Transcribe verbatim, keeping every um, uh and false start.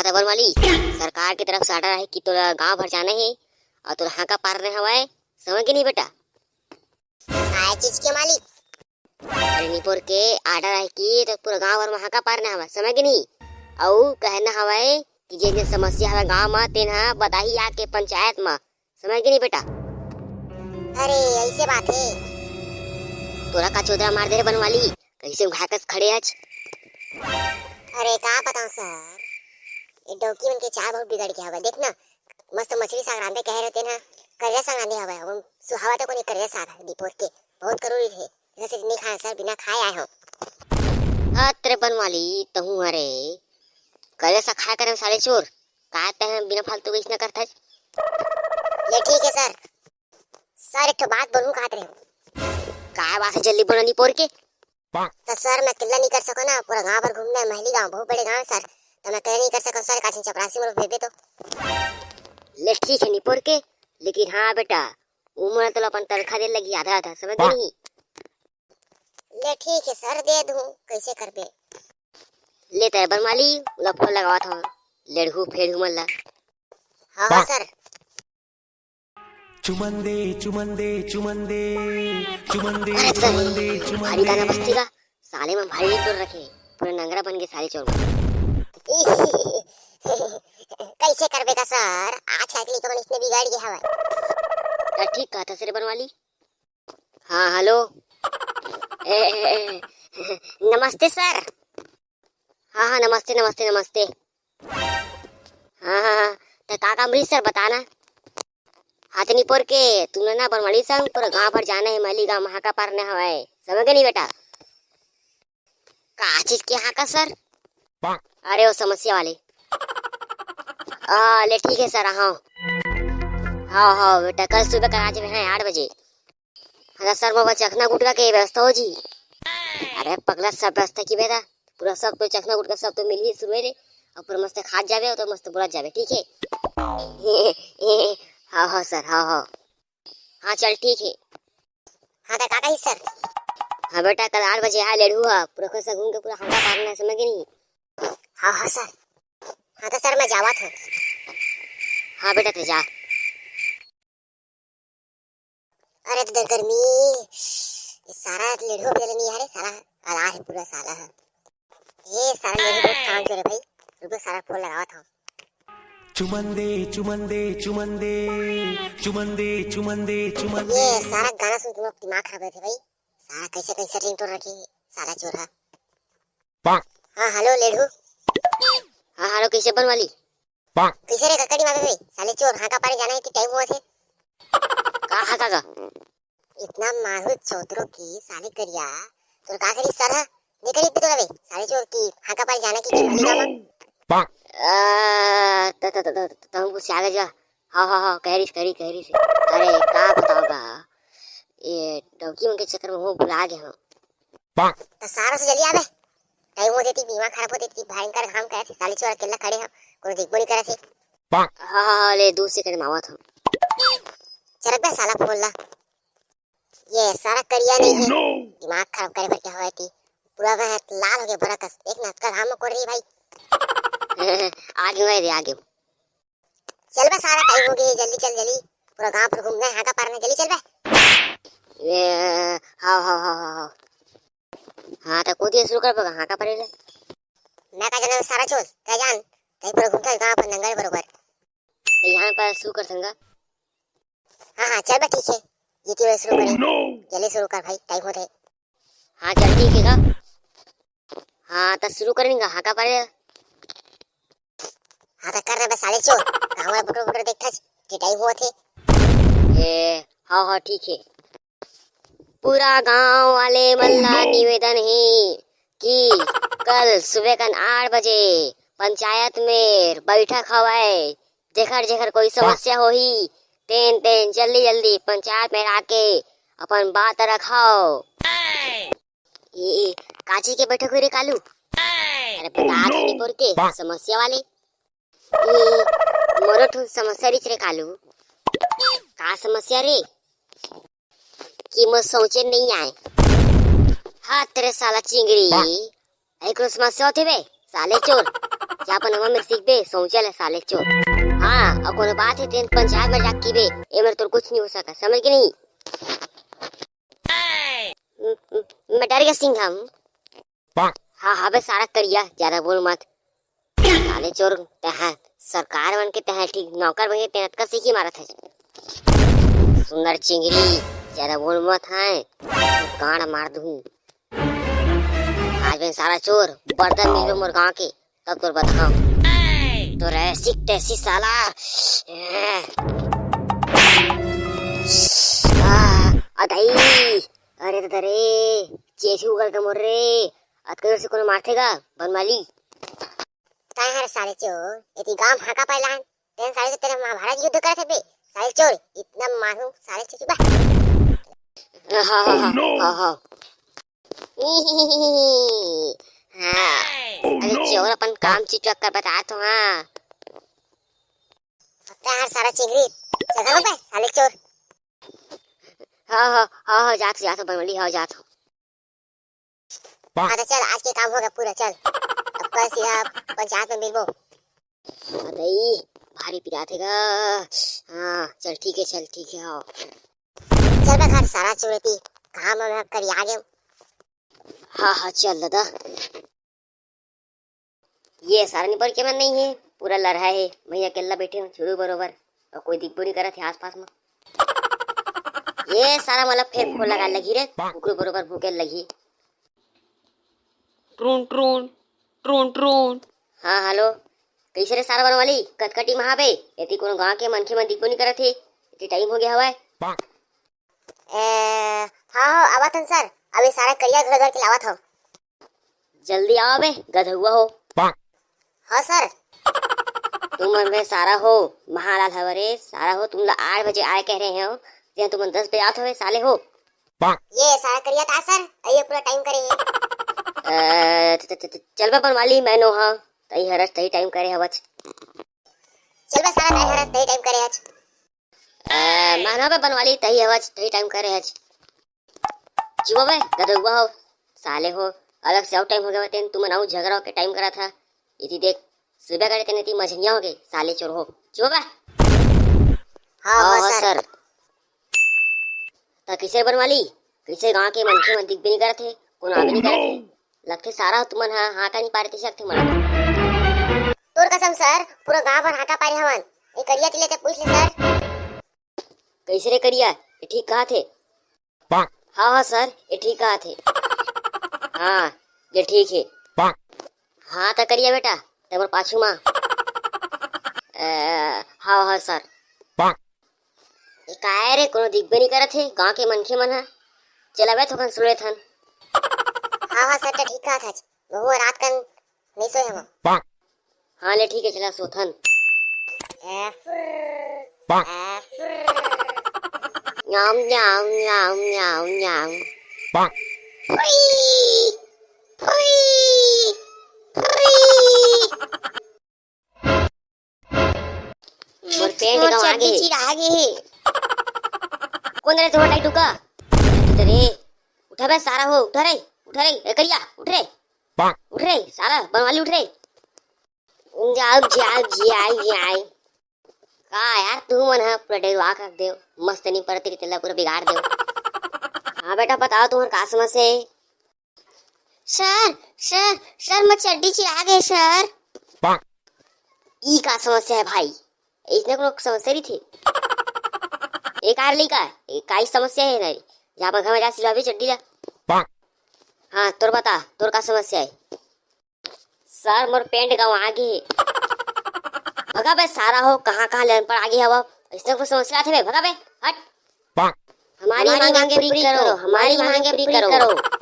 त बनवाली, सरकार के तरफ से order आहे कि तोला गांव भर जाना हे अउ तोला हांका पारना हवय, समझ गे नहीं बेटा? काय चीज के मालिक? अरे निपोर के order आहे कि तो पूरा गांव भर म हांका पारना हवय, समझ गे नहीं? अउ कहना हवय कि जे जे समस्या हवय गांव म, तेन ह बताही आके पंचायत म, समझ गे नहीं बेटा? अरे, ऐसे बात हे। तोरा का चोदरा मार दे रे बनवाली, कैसे उघाय कस खड़े हच? अरे, का बताऊं सर, ये डौकी मन के चाल बहुत बिगड़ गया हवय। देख ना, मस्त मछली साग रांधे कहे रहे तेन ह, करेला साग रांधे हवय। हम सुहावा तो कोनी करेला साग निपोर के, बहुत कड़ू रहिथे। जैसे नहीं खाए सर, बिना खाए आए हो। हत रे बनवाली, तहूं हरे करेला साग खाए करे साले चोर। का तैं बिना फालतू के इसना करथस? ले ठीक हे सर। सर, एक ठो बात बोलूं कहत रहेंव। काय बात हे जल्दी बोला निपोर के। त सर, मैं अकेल्ला नहीं कर सकों ना, पूरा गांव भर घूमना हे, महली गांव बहुत बड़े गांव हे सर, त मैं अकेल्ला नहीं कर सकों सर, काचिन चपरासी मोर भेजबे तो। ले ठीक हे निपोर के, लेकिन हां बेटा, उमन तोला अपन तनखा दे लगही आधा आधा, समझ गे नहीं? ले ठीक हे सर, दे दूं, कैसे करबे? ले तैं बनवाली, ओला फोन लगावत हंव, लेड़हू फेड़हू मन ला। हां, हां सर। चुमन दे, चुमन दे, चुमन दे, चुमन दे, अरे चुमन दे, तेरी, चुमन भारी गाना दे। बजथे का? साले मन भारी टोर रखे, पूरा नंगरा बन गे साले चोर मन। कैसे करबे का सर, आजकल के लइका मन इसने बिगड़ गे हवय। त ठीक कहत हस रे बनवाली। हां, हेलो। ए, ए, ए, नमस्ते सर। हां, हां, नमस्ते, नमस्ते, नमस्ते। हां, हां, हां, त का काम रहिस सर, बता ना। हां, त निपोर के, तुमन ना बनवाली संग पूरा गांव भर जाना हे, महली गांव म हांका पारना हवय, समझ गे नहीं बेटा? का चीज के हांका सर? अरे, वो समस्या वाले। आ, ले ठीक हे सर, हां। हां, हां, बेटा, कल सुबह करा जाबे, हां, आठ बजे। हां सर, मोर बर चखना गुटका के व्यवस्था हो जी। अरे पगला, सब व्यवस्था किबे ता, पूरा सब तो चखना गुटका सब तो मिलही सुबह ले, अउ पूरा मस्त खात जाबे अउ तो मस्त बोलत जाबे, ठीक हे? हां, हां सर, हां, हां। हां चल ठीक हे। हां त का कहिस सर? हां बेटा, कल आठ बजे आ लेड़हू हा, पूरा घर से घूम के पूरा हांका पारना हे, समझ गे नहीं? हां, हां सर। हां त सर, मैं जावत हंव। हां बेटा, तैं जा। अरे तो गर्मी, ये सारा लेड़हू भी नहीं आ रे, सारा अला हे पूरा साला ह। ये सारा लेड़हू बहुत काम करे भाई, रुको सारा फोन लगावत हंव। चुमन दे, चुमन दे, चुमन दे, चुमन दे, चुमन दे, चुमन दे। ये सारा गाना सुन के मोर दिमाग खराब होथे भाई। सारा कैसे कैसे रिंगटोन रखे साला चोर हा। हां, हेलो लेड़हू। हां, हेलो, कैसे बनवाली? कैसे रे ककड़ी मारे रे? साले चोर, हांका पारे जाना हे कि टाइम होवत हे। का हांका का? इतना मारू चौधरो की साले करिया, तोर का करी सर हा? नहीं करी तोला बे, साले चोर की हांका पारे जाना कि, कि मलिका मा? आ, त, त, त, त, त, हम कुछ आगे जा। हां, हां, हां, कह रही, कह रही, कह रही से। अरे, का बताओ बा? ये डौकी मन के चक्कर में वो भुला गए हम। त सारा से जल्दी आबे। टाइम हो देती, दिमाग खराब हो देती, भयंकर घाम करे थे, साले चोर अकेला खड़े हम, कोनो देखबो नहीं करे थे। हां, हां, हां, ले, दो सेकंड में आवत हम। चरक बे साला फोन ला। ये सारा करिया नहीं है। दिमाग खराब करे बर क्या होय थी? पूरा वह लाल हो गया बरकस। एक नतका घाम में कोड़ रही भाई। आगे हुआ दे, आगे। चल बे सारा, टाइम हो गया, जल्दी चल, जल्दी। पूरा गांव पर घूमना है, हांका पारना, जल्दी चल बे। ए, हां, हां, हां, हां, हां। हां, त कूदिए शुरू कर बे, हांका पारे ले। मैं का जाना सारा चोर, का जान? तई पूरा घूमता गांव पर नंगल बरोबर। त यहां पर शुरू कर संगा। हां, हां, चल बे, ठीक है। ये की शुरू करें। जल्दी शुरू कर भाई, टाइम होते। हां, चल ठीक है का? हां, त शुरू करेंगे, हांका पारे। हां, त कर रे बे साले चोर, गांव वाला बुटो बुटो देखथस, जे टाइम होत हे। ए, हां, हां, ठीक है। पूरा गांव वाले मन ला निवेदन हे कि कल सुबह कन आठ बजे पंचायत में बैठक हवय, जेखर जेखर कोई समस्या होही, तेन तेन जल्दी जल्दी पंचायत में आके अपन बात रखव। ए, ए, काची के बैठक होई रे कालू? अरे बता तो निपोर के समस्या वाले। ए, मोरो ठो समस्या रिच रे कालू। का समस्या रे? कि मोर सोचे नहीं आए। हां तेरे साला चिंगरी, एक समस्या होथे बे, साले चोर। जा अपन अम्मा मेर सीखबे, सोचे ले साले चोर। हाँ, अउ कोनो बात हे तेन पंचायत में जाके कहिबे, ए मेर तोर कुछ नहीं हो सका, समझ के नहीं? म-, म-, मैं डर गया सिंघम। हाँ, हाँ बे सारा करिया, ज्यादा बोल मत। साले चोर, तैं सरकार बन के तैं ठीक नौकर बन के तैं अतका सीखी मारत है। सुंदर चिंगरी, ज्यादा बोल मत है, गांड मार दूं। आज मैं सारा चोर, बर्दन मिलो मोर गांव के, तब तोर बताओ। तो ऐसी तैसी साला। आ, अदाई, अरे दादा रे, चेसी उगल के मोर रे, अतका जोर से कोनो मारथे गा, बनमाली? तैं हर साले चोर, एती गांव हाका पाइला हन, तेन साले तो तेरे महाभारत युद्ध करत हे बे, साले चोर, इतना मारू, साले चोर, बा। हाँ, हाँ, हाँ, हाँ, हाँ। हाँ। अरे चोर, अपन काम चुप कर बता तो, हाँ। तैं हर सारा चिंगरी, चल बे, साले चोर। हाँ, हाँ, हाँ, हाँ, जात, जात, बनवाली, हाँ, जात। हाँ, तो चल, आज के काम होगे पूरा, चल। अब कल सीधा पंचायत में मिलबो। अरे, भारी पिरात हे गा। हाँ, चल, ठीक है, चल, ठीक है, हाँ। चल बे घर सारा चुरेती, काम हम करिया गेंव। हाँ, हाँ, चल दादा। ये सारा निपर के मन नहीं है, पूरा लरहा है। मैं अकेला बैठे हूँ, चुरू बरोबर, अउ कोई दिखबो नहीं करत है आसपास में। ये सारा मतलब फेर फोन लगा लगी रे, कुकरू बरोबर भूखे लगी। ट्रून, ट्रून, ट्रून, ट्रून। हाँ, हेलो, कैसे रे सारा बनवाली, कतका टीम हावे? एती कोनो गांव के मनखे मन दिखबो नहीं करत है, एती टाइम हो गया हवय। ए, हाँ, हाँ, आवत हन सर, अभी सारा करिया घर घर के लावत हव। जल्दी आवा बे, गधउआ हो। हाँ सर। तुमन बे सारा हो, महालाल हवरे, सारा हो, तुमला आठ बजे आए कह रहे हो, जे तुमन दस बजे आत हवे, साले हो। ये सारा करिया का सर, अइयो पूरा टाइम करे हे। अ, त, त, त, त, चल बे बनवाली, मैं नो हाँ, तई हरच, तई टाइम करे हवच। चल बे सारा, तई हरच, तई टाइम करे हच। अ, मैं ना बे बनवाली, तई हवच, तई टाइम करे हच। चुप बे, गधउआ हो, साले हो, अलग से अउ टाइम हो गया, तेन तुमन अउ झगड़ा होके टाइम करा था। इति देख, सुबह करे तेने ती मझनिया हो गए, साले चोर हो। चुप बे। हाँ, हाँ, हाँ, हाँ, सर। सर। त किसे बनवाली? किसे गांव के मनखे मन दिखबे नहीं करत हे, कोनो आबे नहीं करत हे। लगथे सारा तुमन हा हाका नहीं पारे तइसे लगथे मोला। तोर कसम सर, पूरा गांव भर हाका पारे हवन। ए करिया तिले ते पूछ ले सर। कैसे रे करिया? ये ठीक कहा थे? हाँ, हाँ सर, ये ठीक कहा थे। हाँ, ये ठीक है। हाँ त करिया बेटा, ते मोर पाछू मा। अ, हाँ, हाँ सर। ए, काय रे, कोनो दिखबे नहीं करत हे, गांव के मनखे मन ह। चल अबे थोकन सुन लेथन। हाँ, हाँ सर, त ठीक कहत हच। वहू रात कन नहीं सोए हवं। हाँ ले ठीक है, चला सोथन। न्याम, न्याम, न्याम, न्याम, न्याम। फुई, फुई, फुई। मोर पेंट मोर गंवा चड्डी गे हे। चिरा गे हे। कोन रे तुम्हारा टाइट टुका? अरे उठा बे सारा हो, उठा रे, उठा रे, ए करिया, उठ रे। उठ रे, सारा बनवाली उठ रे। जाओ, जाओ, जाओ, जाओ। का यार, तू मन ह पूरा डेरवा कर देव, मस्त नहीं पड़ती तेला पूरा बिगाड़ देव। हाँ बेटा, बताओ तुम्हार का समस्या है? सर, सर, सर, मोर चड्डी चिरा गे सर। ई का समस्या है भाई? इसने कोनो समस्या नहीं थी। एक आर लइका, एक काई समस्या है नहीं। जा अपन घर में जा, सिलवा भी चड्डी ला। हाँ, तोर बता, तोर का समस्या है? सर, मोर पेंट गंवा गे हे। भगा बे सारा हो, कहाँ-कहाँ ले अनपढ़ आगे हवा। इसने कोई समस्या आथे बे, भगा बे, हट। हमारी मांगे पूरी करो, हमारी मांगे पूरी करो।